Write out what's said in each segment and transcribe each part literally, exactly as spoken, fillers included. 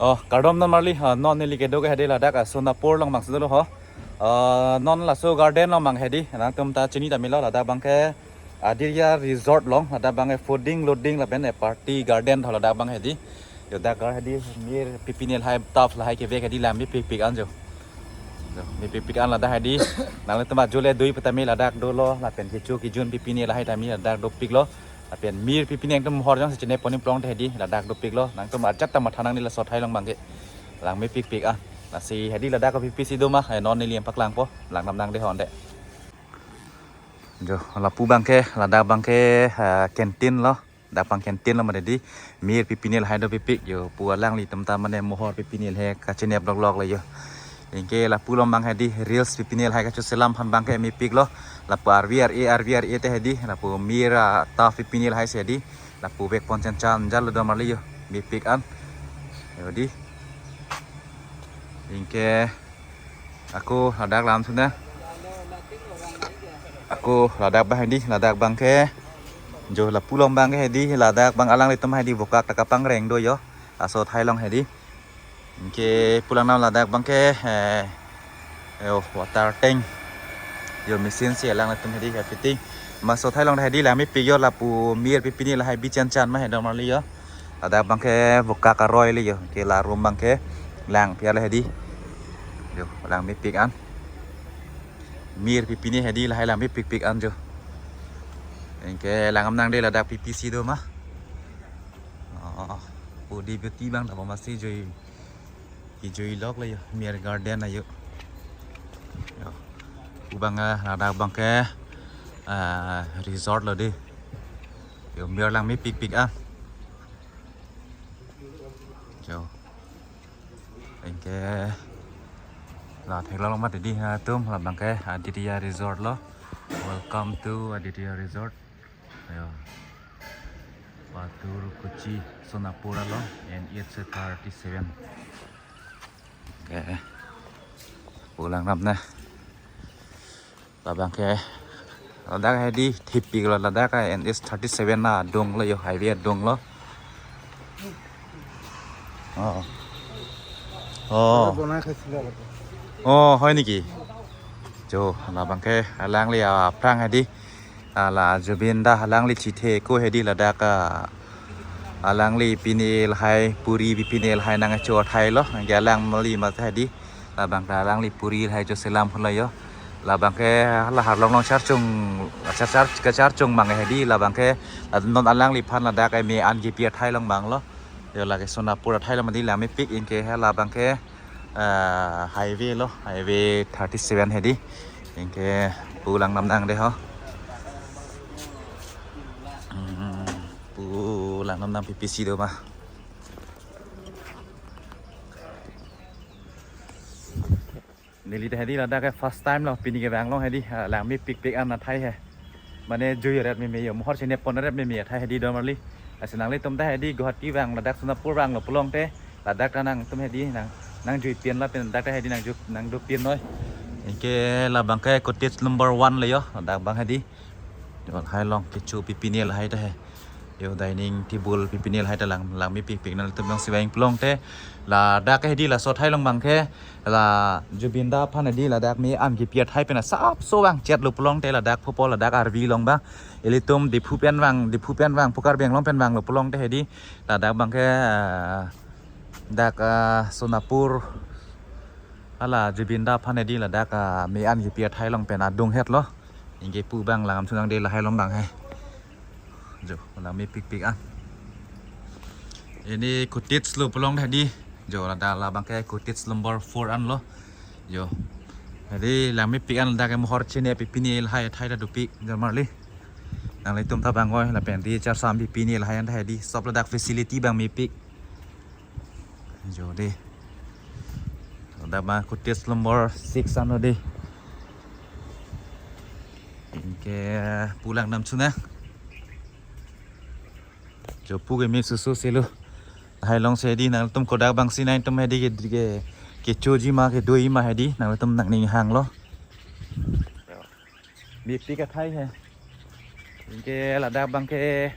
Oh, kardom non marli, ha, non neli kedo ke hedi ladak, ah, Sonapur along abang si dolo ho. Ah, non laso garden along abang hedi, nangtum ta chini ta milo ladak abang ke Adiria Resort along, ladak abang ke fooding, loading lapen, eh, party garden tho ladak abang hedi. Jo dak gar hedi mir pipine lahai taf lahai kevek hedi lang mepikpik an jo. Jo, mepikpik an ladak hedi. Nangtum ajule dui petame ladak dolo, lapen kecho kejun pipine lahai tame ladak dopiklo. Lapen mir pipine nangtum hor jongsi chinepon pulote hedi ladak dopiklo. Nangtum ajat ta matha nangne laso athai along abang ke. Lang mepikpik an. Lasi hedi ladak kopi pisi do ma, eh, non neli paklangpo. Lang nam nang de honde. Jo, lapu abang ke, ladak abang ke, ah, canteen lo. Dak abang canteen lo mane hedi. Mir pipine lahai dopikpik jo. Pu alanglitum ta mane mohor pipine lahai kachinep loklok le jo. Anke lapu along abang hedi reels pipine lahai kachoselam aphan abang ke mepiklo. Lapu R V R A, R V R A te hedi. Lapu mir, ah, taf pipine lahai si hedi. Lapu vekpon chanchan jalo do marli jo. Mepik an. Jo hedi. Anke ako ladak lam suna. Ako ladak abang hedi, ladak abang ke. Jo lapu along abang ke hedi, ladak abang alanglitum hedi vokak ta kapangreng do jo. Laso athai along hedi. Anke pu lang nam ladak abang ke, eh, eh, oh, water tank. Jo machine si alanglitum hedi kafitting. Laso athai along hedi lang mepik jo lapu mir pipine lahai bi chanchan ma he do marli jo. Ladak abang ke vokak aroi le jo. Anke la room abang ke lang pi ale hedi. Jo, lang mepik an. Mir pipine hedi lahai lang mepikpik an jo. Anke lang nam nang de ladak pi pisi do ma. Oh, pu di beauty abang ta bomasi joi. Kejui lok le jo, mir garden ajo. Jo. Pu abang, ah, ladak abang ke, ah, resort lo dei. Jo mir lang mepikpik an. Jo. Anke la theklong mati di ha tum la abang ke Aditya Resort lo. Welcome to Aditya Resort. Ayo. Patur Kochi Sonapur along N H thirty-seven. Oke. Pu lang nam na. Labang ke ladak hedi thipik lo, ladak ke N H thirty-seven adung lo, jo highway adung lo. Oh. Oh. বনাই খাইছিলে আগতে। Oh, হয় নেকি? Jo, labang ke alangli aphrang hedi. Ala Zubeen da alangli chithe ako hedi ladak, ah, alangli pine lahai puri bi pine lahai nangcho athai lo. Nangke alangli mate hedi. Labang ta alangli puri lahai choselam holo jo. Labang ke la arlong long charchung, char, char, kacharchung abang hedi. Labang ke non alangliphan ladak me-an kipi athai along abang lo. Jo lake Sonapur athai along mati lang mepik, anke labang ke, ah, highway lo, highway thirty-seven hedi. Anke pu lang nam nang de ho. Hmm, pu lang nam nang pi pisi do ma. Neli ta hedi ladak ke first time lo, pini kevang long hedi, ah, lang mepikpik an athai he. Mane jui ret meme jo, mohor chinepon ret meme athai hedi do marli. Lasi nanglitum ta hedi Guwahati vang, ladak Sonapur vanglo pulote, ladak ta nangtum hedi nang, nangjui pen lapen ladak ta hedi nangju, nangdo pen noi. Anke labang ke cottage number one lo jo, ladak abang hedi. Jo lahai along kecho pi pine lahai ta he. Jo dining table pi pine lahai ta lang, lang mepikpik, nangtum jongsi vang pulote. Ladak hedi laso athai along abang ke la Zubeen da aphan hedi ladak me-an kipi athai pen asapso vangchet lo pulote, ladak phopo ladak Arvi along abang. Ilitum Diphu pen vang, Diphu pen vang, pu Karbi Anglong pen vanglo pulote hedi. Ladak abang ke, ah, dak, ah, Sonapur ala Zubeen da aphan hedi ladak, ah, me-an kipi athai along pen adung het lo. Anke pu abang lang nam chunang de lahai along abang he. Jo, lang mepikpik an. Ini cottage lo pulote hedi. Jo, ladak labang ke cottage number four an lo. Jo. Hedi lang mepik an, ladak ke mohor chine pi pine lahai athai ta dopik, jo marli. Nanglitum ta vang oi, lapen di charsam pi pine lahai an ta hedi. Sob ladak facility abang mepik. Jo de. Ladak abang cottage number six an lo de. Anke pu lang nam chuna. Jo pu ke me susu selo. Lahai along si hedi nangtum kodak abang si nangtum hedi ke, ke, kechoji ma kedoji ma hedi nangtum nangning hang lo. Mepik athai he. Anke ladak abang ke,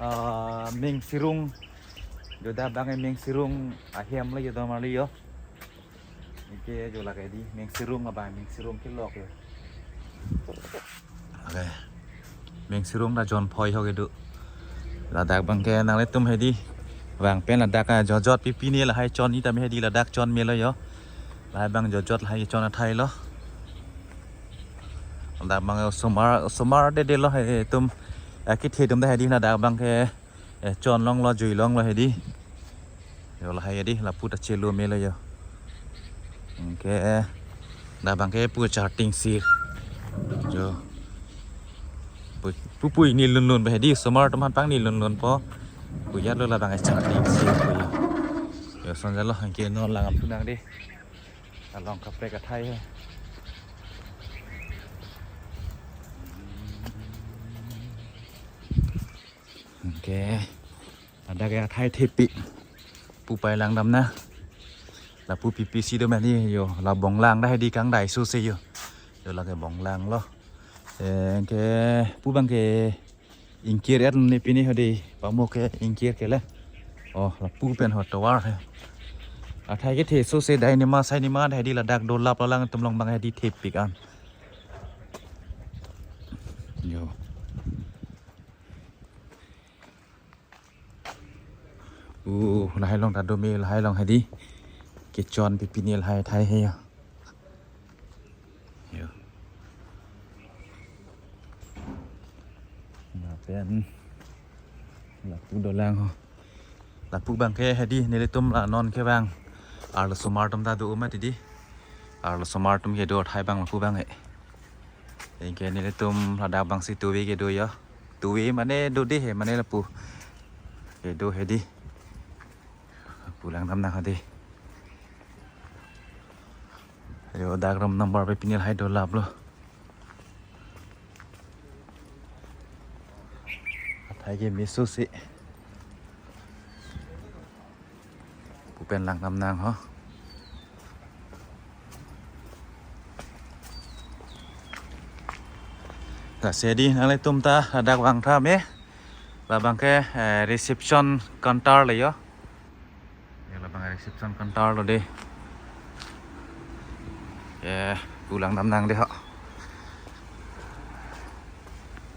ah, Mengsirung Jo, dak abang ke Mengsirung ahem lo jo, don marli jo. Anke jo lake di Mengsirung abang, Mengsirung kelok jo. Okay. Mengsirung ta jonphoi ho kedo. Ladak abang ke nanglitum hedi. Vang pen ladak ajotjot pipine lahai chon-i tame hedi, ladak chon melo jo. Lahai abang jotjot lahai chon athai lo. Ladak abang osomar, osomar dede lo, hedi atum. Akethe atum ta hedi ladak abang ke, eh, chon longlo, jui longlo hedi. Jo lahai hedi, lapu ta chelo melo jo. Anke, dak abang ke pu charting sir. Jo. Pu, pu, pu ni lunlun ba hedi, osomar atum aphan pangni lunlunpo. Pu ya lo labang ke charting sir pu ya. Jo, son jalo, anke non lang aphu nang di. Along kaprek athai he. Okay. Ladak ke athai thepik. Pu pai lang dam na. Lapu pipi si do mani jo, la bonglang ta hedi kangdai sose jo. Jo lake bonglang lo. Eh, anke pu abang ke ingkir et ne pini hedi, pamuk ke ingkir ke le. Oh, lapu pen ho tovar he. Athai kethe sose dai nima sai nima ta hedi ladak dolap lo, lang atum along abang hedi thepik an. Jo. Uh, lahai along ta do me, lahai along hedi. Kechon pipine lahai athai he jo. Jo. Lapen lapu dolang ho. Lapu abang ke hedi nelitum la non ke abang arlosomar atum ta do mati di. Arlosomar atum kedo athai abang lapu abang he. Anke nelitum ladak abang si tuve kedo jo. Tuve mane do de he, mane lapu kedo hedi. Pu lang dam nang hedi. Jo, dak room number pipine lahai dolap lo. Athai ke meso si. Pu pen lang dam nang ho. Lasi hedi nanglitum ta ladak vang tha me. Labang ke, eh, reception counter lo jo. Jo, labang reception counter lo de. Eh, pu lang dam nang de ho.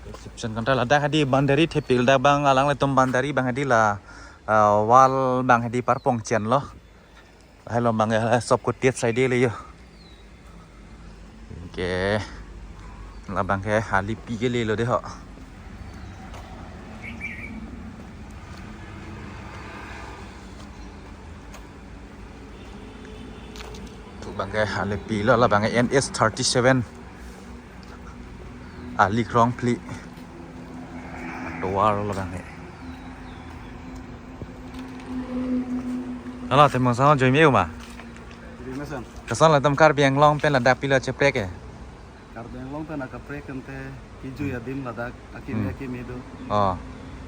Reception counter ladak hedi boundary thepik, ladak abang alanglitum boundary abang hedi la, ah, wall abang hedi parpong chen lo. Lahai along abang ke, lahai sop kotiet side le jo. Anke labang ke halipi ke lelo de ho. Tu abang ke halipi lo, labang ke N H thirty-seven. Ali Krongphli. Tovar lo abang ke. Halo, temang sama joi me uma. Terima kasih. Koson latum Karbi Anglong pen ladak pilo cheprek ke? Karbi Anglong pen akaprek ante kejui adim ladak akimi Hmm. akimi do. Oh.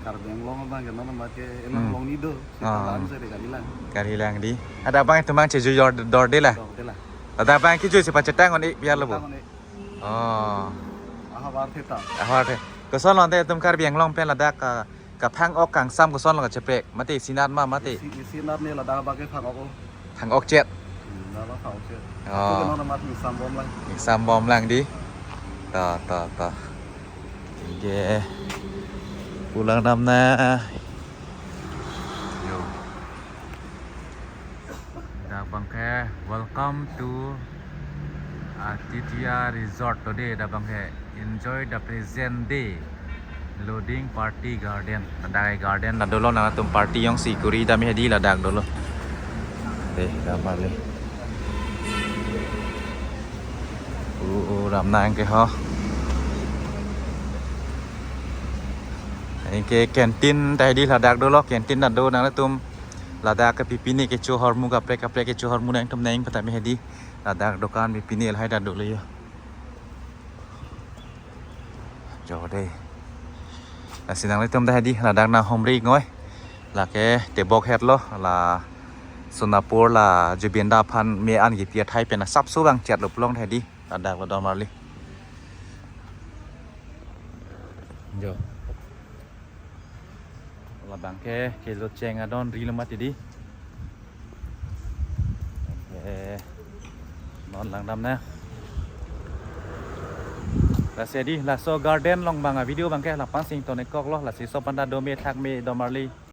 Karbi Anglong abang ke non abang ke elang Hmm. Longni do. Sita Ah. Lang seri kali lang. Kali lang di. Ladak abang atum abang chejui dor dor de la. Dor de la. Ladak abang kejui si pachetang on-e biar lo bo. Tang on-e. Oh. Aha bar theta. Aha bar the. Koson lo ante atum Karbi Anglong pen ladak ka, kaphang-ok kangsam koson lo kacheprek. Mate sinat ma mate. Si, sinat ne ladak abang ke phang-ok o. Phang-ok chet. Hmm, ladak phang-ok chet. Oh. Atu ke non amat ingsam bom lang. Ingsam bom lang di. Ta, ta, ta. Oke. Pu lang dam na. Jo. Dak abang ke, welcome to Aditya Resort today. Dak abang ke, enjoy the present day. Loading party garden. Ladak garden ladak dolo, nangtum party jongsi kuri tame hedi ladak dolo. De, dak bale. Uh, uh, ram nang ke ho. Anke canteen ta hedi ladak dolo, canteen ta do, nangtum ladak ke pipine kecho ahormu, kaprek kaprek kecho ahormu nangtum nang patame hedi. Ladak dokan pipine lahai ta dolo jo. Jo de. Lasi nanglitum ta hedi, ladak nanghumri ngoi. Lake tebok het lo, la Sonapur la Zubeen Da aphan me-an kipi athai pen asapso abang chet lo pu long ta hedi. Ladak lo don marli. Jo. La Bangke kelo cheng adon rilo mati di. Oke. Non langdam na. Lasi di, laso garden along abang a-video bangke lapu-an si ingtonkoklo, lasi sob anta dome thakme domarli.